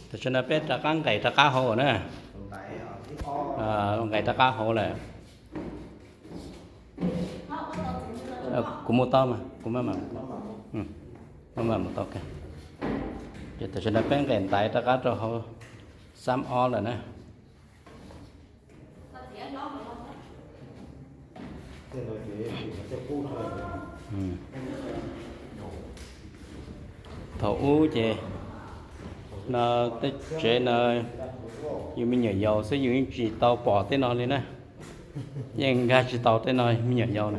Tam sim no peb rov qab nqes rov qab hauv na. Nqes rov qab hauv lawm. Kuv mus tau mas kuv maj mam mus tau. Ces tam sim no peb nqes ntaiv rov qab rau hauv xab ob lawm na. Thaum ub ces no tej tsev no yus me nyuam yaus xwb yus yeej tsis tau pom tej no li na. Yeej nkag tsis tau tej no, me nyuam yaus,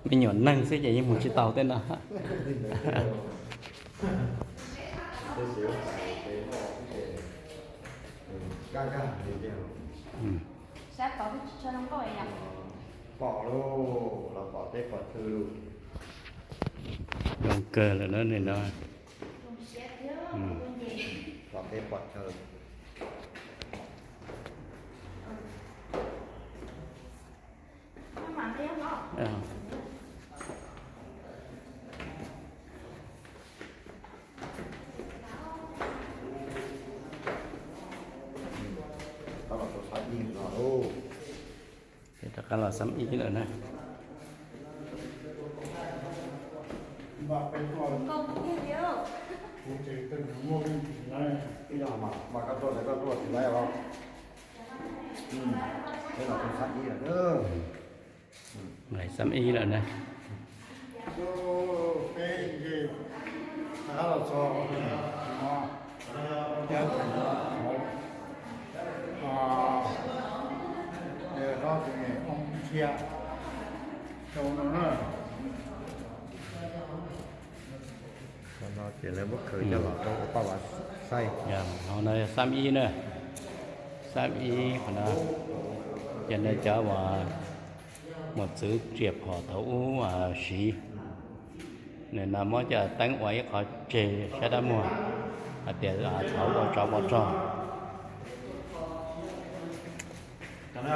me nyuam neeg xwb ces yeej mus tsis tau tej no. Pom lauj, los pom teb pom chaw lauj. Zoo kawg lawm na nim no. Pom teb pom chaw. Rov qab los xab ib lawm na. Xab ib lawm na. Xab ib na, xab ib qhov no, ces no cov uas mos txwv riam phom thaum ub siv. Nim no muab cov teeb ua ib qho tseg sab dab muag hais tias thaum ua tsov ua rog. Cov no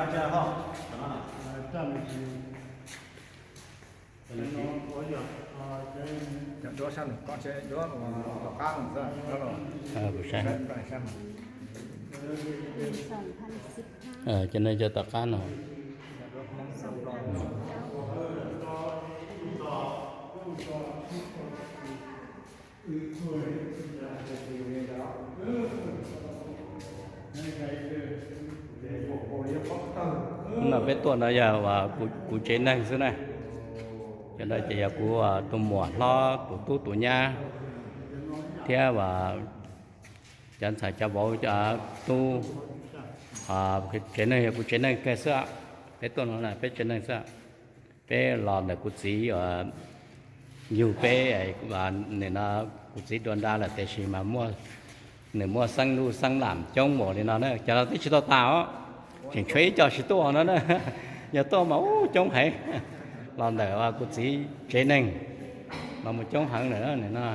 cov tom qab no. No peb tuaj no yog kuv tsev neeg xwb na. Cov no ces yog kuv tus muam hlob, tus tub tus nyab, thiab cov ntxhais cov vauv, tub. Tsev neeg yog kuv tsev neeg kiag xwb. Peb tuaj no peb tsev neeg xwb. Peb los ntawm kuv txiv yug peb, nim no kuv txiv dua nra lawm tiam sis mas nws muaj xeeb lub xeeb lam coob npaum li no na, cov no twb tsis tau tas os, tseem tshuav ib co tsis tuaj no na. Yog tuaj mas ub coob heev, los ntawm kuv txiv tsev neeg mas mus coob heev lawm no.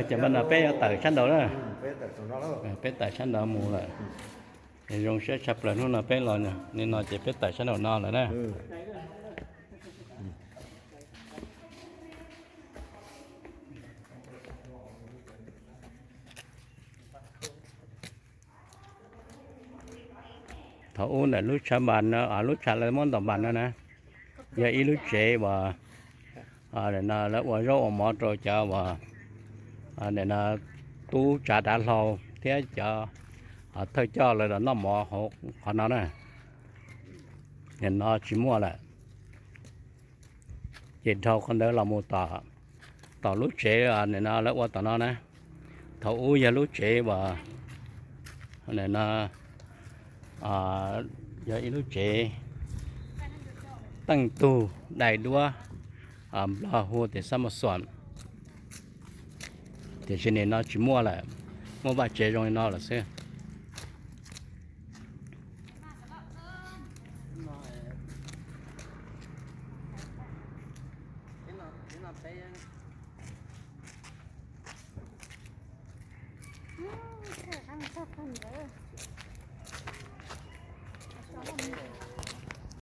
Ces npaj no peb yuav tawm sab nraud na. Peb tawm sab nraud mus lawm. Zoo siab tshaj plaws hnub no peb los li no ces peb tawm sab nraum no lawm na. Thaum ub ntawm lub tshav npas no, lub tshav lawv muab ntaus npas no na, yog ib lub tsev uas lawv ua zaub ua mov rau cov uas tub tsav dav hlau thiab cov thawj coj lawv los noj mov hauv qhov no na. Nim no tsis muaj lawm. Ces dhau qhov ntawd los mus tom lub tsev nim no lawv ua tom no na. Thaum ub yog lub tsev uas nim no yog ib lub tsev teej tug dai duab, Nplog hu tias xab ma xuam. Tiam sis nim no tsis muaj lawm, muaj vaj tsev zoo li no lawm xwb.